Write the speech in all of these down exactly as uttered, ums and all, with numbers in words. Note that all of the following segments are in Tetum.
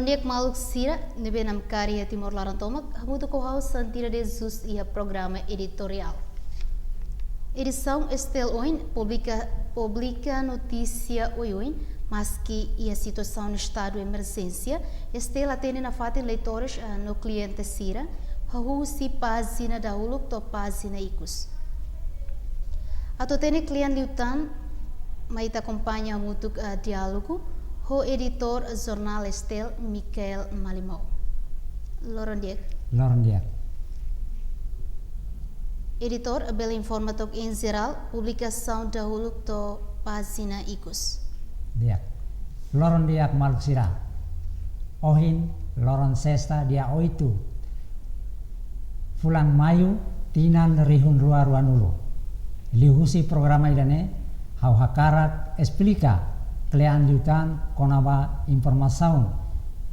Di'ak maluk sira ne'ebé namkari iha Timor laran tomak, hamutuk ho ha'u Santira de Jesus iha programa editoriál. Edisaun S T L ohin publika, publika notísia oioin, maski iha situasaun estadu emerjénsia, S T L atende nafatin leitores, ah, no kliente sira, hahú husi pájina dahuluk to'o pájina ikus. Atu hatene kle'an liután, mai ita akompaña hamutuk, ah, diálogu ho editór jornál S T L, Michael Malimau. Loron di'ak. Loron di'ak. Editór, bele informa took en jerál publikasaun dahuluk to'o pájina ikus. Di'ak. Loron di'ak maluk sira. Ohin, loron Sesta, dia oitu fulan Maiu, tinan rihun rua ruanulu. Liuhusi programa ida-ne'e, ha'u hakarak esplika kle'an liután kona-ba informasaun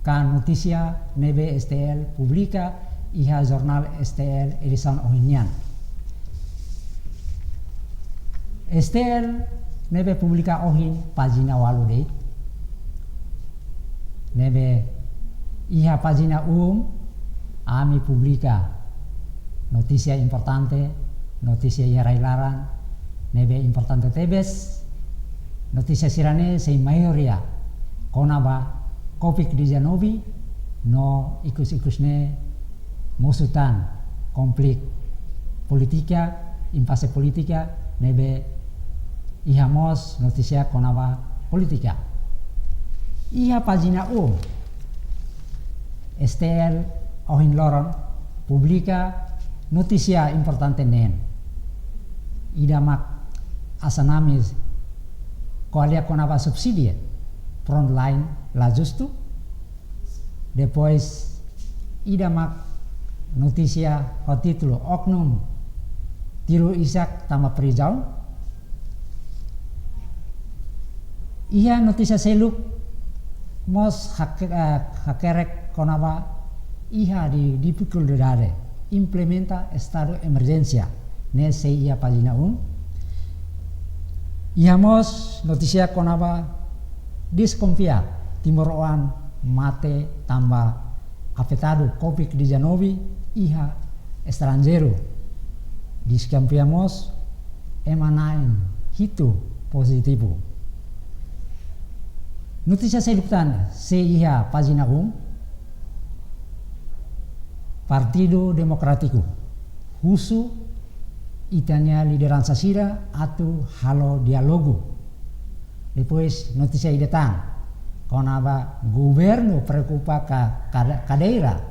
ka notísia ne'ebé S T L publika iha jornál S T L edisaun ohin nian. S T L ne'ebé publika ohin pájina ualu de'it. Ne'ebé iha pájina um, ami publika notísia importante, notísia iha rai-laran ne'ebé importante tebes. Notísia sira-ne'e sei maioria kona-ba Covid dezanove no ikus-ikus ne'e mosu tan konflitu polítika, impase polítika ne'ebé iha mós notísia kona-ba polítika. Iha pájina um, S T L ohin loron publika notísia importante neen. Ida mak Assanami ko'alia kona-ba subsídiu frontline la justu. Depois, ida mak notísia ho títulu Oknum Tiru Isak Tama Prizaun. Iha notísia seluk mós hak-, eh, hakerek kona-ba iha di, difikuldade implementa estadu emerjénsia, ne'e sei iha pájina um. Iha mós notísia kona-ba deskonfia timoroan mate tanba afetadu Covid dezanove iha estranjeiru. Deskonfia mós ema na'in hitu pozitivu. Notísia seluk tan sei iha pájina um, Partidu Demokrátiku husu ita-nia lideransa sira atu halo diálogu. Depois notísia ida tan kona-ba governu preokupa ka, ka, kadeira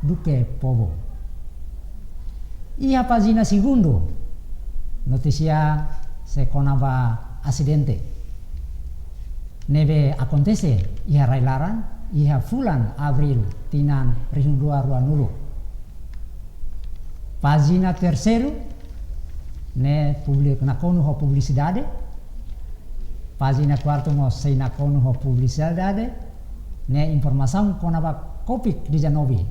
duké povu. Iha pájina segundu, notísia sei kona-ba asidente ne'ebé akontese iha rai-laran, iha fulan Abríl tinan rihun rua ruanulu. Pájina terseiru, ne'e publik nakonu ho publisidade. Pájina kuartu mós sei nakonu ho publisidade. Ne'e informasaun kona-ba Covid dezanove.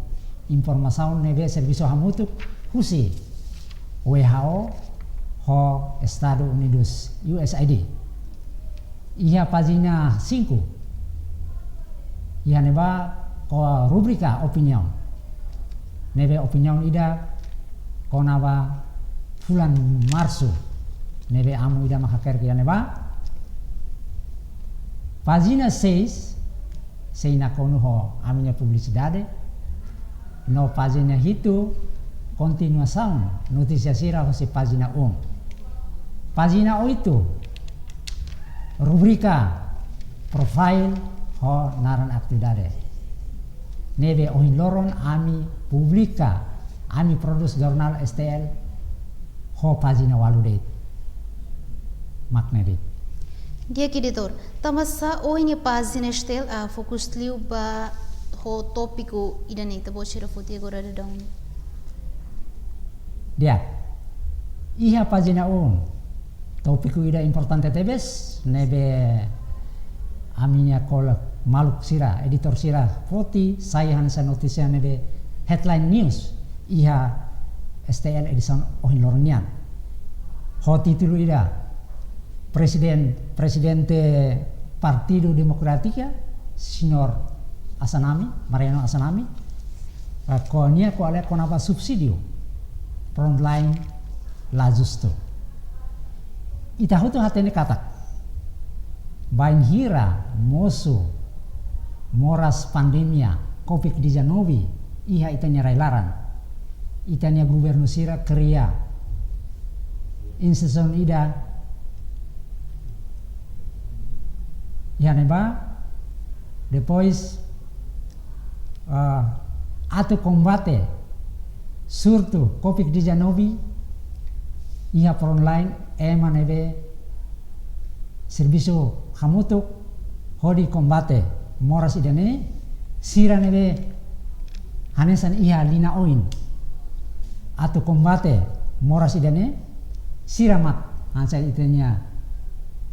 Informasaun ne'ebé servisu hamutuk husi W H O ho Estadu Unidus, U S A I D. Iha pájina sinku, iha ne'ebá ho rubrika opiniaun. Ne'ebé opiniaun ida kona-ba fulan Marsu. Ne'ebé amu ida mak hakerek iha ne'ebá. Pájina seis, sei nakonu ho ami-nia publisidade. No pájina hitu, kontinuasaun notísia sira hosi pájina um. Pájina oitu, rubrika profile ho naran atividade. Ne'ebé ohin loron ami publika, ami prodús jornál S T L ho pájina ualu de'it. Mak ne'e de'it. Di'ak editór, tanbasá ohin nia pájina S T L fokus liu ba ho tópiku ida-ne'e, ita-boot sira foti agora daudaun? Di'ak. Iha pájina um, tópiku ida importante tebes, ne'ebé ami-nia kolega maluk sira, editór sira foti, sai hanesan notísia ne'ebé headline news iha S T L edisaun ohin loron nian. Ho títulu ida, Preziden-, Prezidente Partidu Demokrátiku, Señór Assanami, Mariano Assanami, eh, ko'alia, ko'alia kona-ba subsídiu frontline la justu. Ita hotu hatene katak bainhira mosu moras pandemia covid dezanove iha ita-nia rai-laran, ita-nia governu sira kria instituisaun ida iha ne'ebá, depois, ah, atu kombate surtu covid dezanove iha frontline ema ne'ebé servisu hamutuk hodi kombate moras ida-ne'e, sira ne'ebé hanesan iha liña oin atu kombate moras ida-ne'e, sira mak hanesan ita-nia,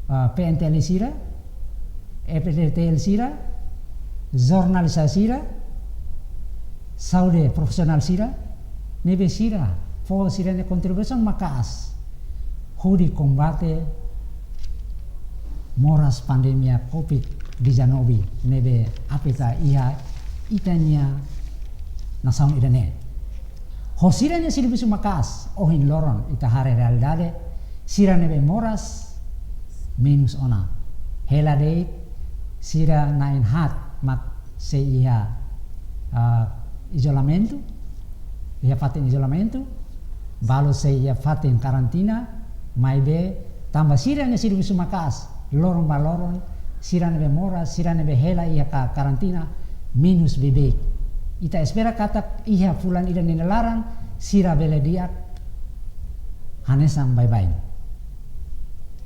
ah, P N T L sira, F T T L sira, jornalista sira, saúde profisionál sira, ne'ebé sira fó sira-nia kontribuisaun maka'as hodi kombate moras pandemia covid dezanove ne'ebé afeta iha ita-nia nasaun ida-ne'e. Ho sira-nia servisu maka'as, ohin loron ita haree realidade, sira ne'ebé moras menus ona. Hela de'it sira na'in haat mak sei iha, ah, izolamentu, iha fatin izolamentu, balu sei iha fatin karantina, maibé tanba sira-nia servisu maka'as, loron ba loron, sira ne'ebé moras, sira ne'ebé hela iha ka-, karantina, menus beibeik. Ita espera katak iha fulan ida nia laran, sira bele di'ak hanesan baibain.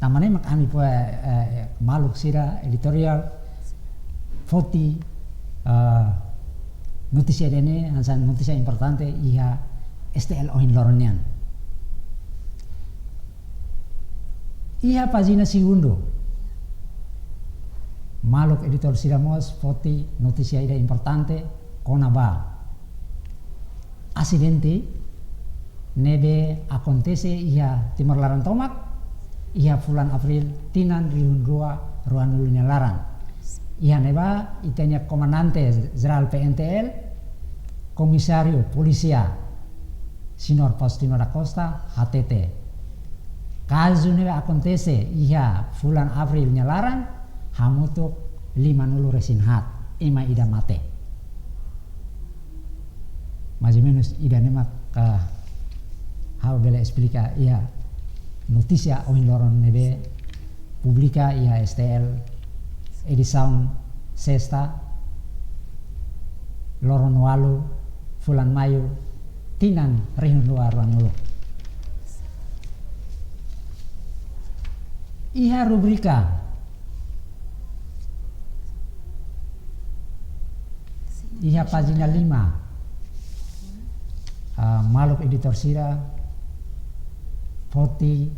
Tanba ne'e mak ami fó, eh, eh, maluk sira editoriál foti, eh, notísia ida-ne'e, hanesan notísia importante iha S T L ohin loron nian. Iha pájina segundu, maluk editór sira mós foti notísia ida importante kona-ba asidente ne'ebé akontese iha Timor laran tomak, iha fulan Abríl tinan rihun rua ruanulu nia laran. Iha ne'ebá ita-nia Komandante Jerál P N T L, Komisáriu Polísia, Señór Faustino da Costa, hatete kazu ne'ebé akontese iha fulan Abríl nia laran, hamutuk limanulu resin haat, ema ida mate. Mais ou menus ida-ne'e mak, ah, ha'u bele esplika iha notísia ohin loron ne'ebé publika iha S T L edisaun sesta, loron ualu, fulan Maiu, tinan rihun rua ruanulu. Iha rubrika, iha pájina lima, ah, maluk editór sira foti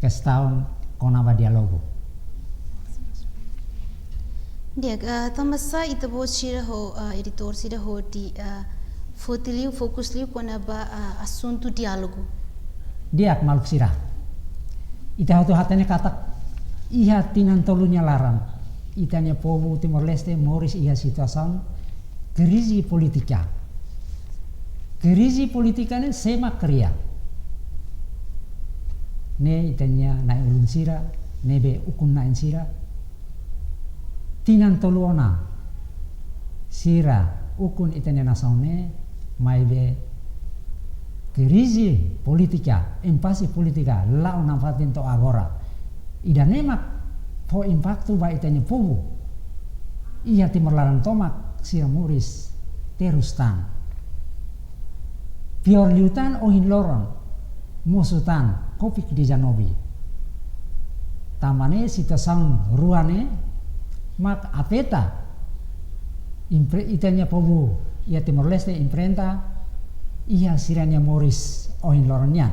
kestaun kona-ba diálogu. Di'ak, ah, tanba sá ita-boot sira ho, ah, editór sira hodi, ah, foti liu, fokus liu kona-ba, ah, asuntu diálogu? Di'ak, maluk sira. Ita hotu hatene katak iha tinan tolu nia laran, ita-nia povu Timor-Leste moris iha situasaun krize polítika. Krize polítika ne'e sé mak kria? Ne'e ita-nia na'i-ulun sira, ne'ebé ukun-na'in sira. Tinan tolu ona sira ukun ita-nia nasaun ne'e, maibé krize polítika, impase polítika, la'o nafatin to'o agora. Ida-ne'e mak fó impaktu ba ita-nia povu iha Timor laran tomak, sira moris terus tan. Piór liután ohin loron, mosu tan covid dezanove. Tanba ne'e situasaun rua ne'e mak afeta impre-, ita-nia povu iha Timor-Leste enfrenta iha sira-nia moris ohin loron nian.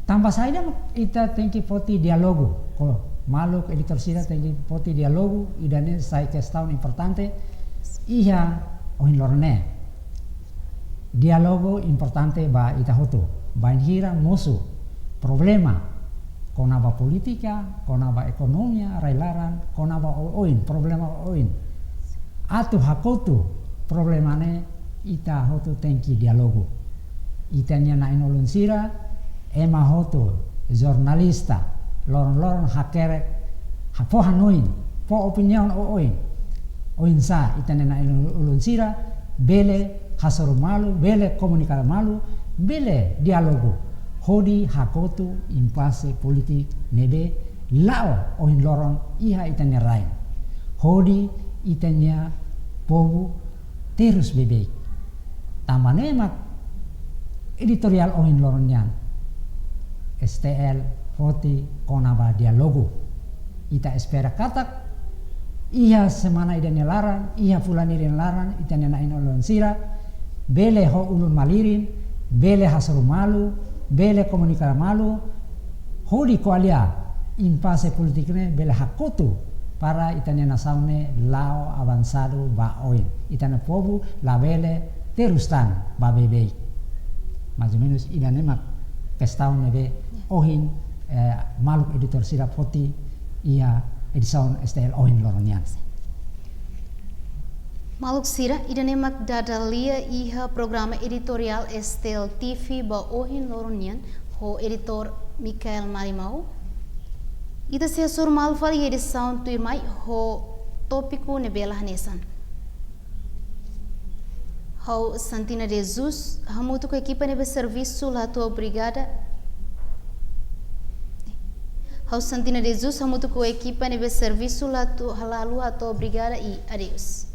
Tanba saida mak ita tenke foti diálogu? Ho maluk editór sira tenke foti diálogu, ida-ne'e sai kestaun importante iha ohin loron ne'e. Diálogu importante ba ita hotu. Bainhira mosu problema kona-ba polítika, kona-ba ekonomia rai-laran, kona-ba oioin, problema oioin. Atu hakotu problema ne'e, ita hotu tenke diálogu. Ita-nia na'in-ulun sira, ema hotu, jornalista, loron-loron hakerek, ha-, fó hanoin, fó opiniaun oioin. Oinsá ita-nia na'in-ulun sira bele hasoru malu, bele komunika malu, bele diálogu, hodi hakotu impase polítika ne'ebé la'o ohin loron iha ita-nia rain. Hodi ita-nia povu terus beibeik. Tanba ne'e mak editoriál ohin loron nian S T L foti kona-ba diálogu. Ita espera katak iha semana ida-ne'e laran, iha fulan ida-ne'e laran, ita-nia na'in-ulun sira bele ho ulun malirin, bele hasoru malu, bele komunika malu, hodi ko'alia impase polítika ne'e bele hakotu para ita-nia nasaun ne'e la'o avansadu ba oin. Ita-nia povu labele terus tan ba beibeik. Mais ou menus ida-ne'e mak kestaun ne'ebé ohin, eh, maluk editór sira foti iha edisaun S T L ohin loron nian. Maluk sira, ida-ne'e mak dada lia iha programa editoriál S T L T V ba ohin loron nian, ho editór Michael Marimau. Ita sei hasoru malu fali iha edisaun tuirmai ho tópiku ne'ebé la hanesan. Ha'u Santina de Jesus, hamutuk ho ekipa ne'ebé servisu la hato'o obrigada. Ha'u Santina de Jesus, hamutuk ho ekipa ne'ebé servisu la hato'o, la haluha hato'o obrigada i adeus.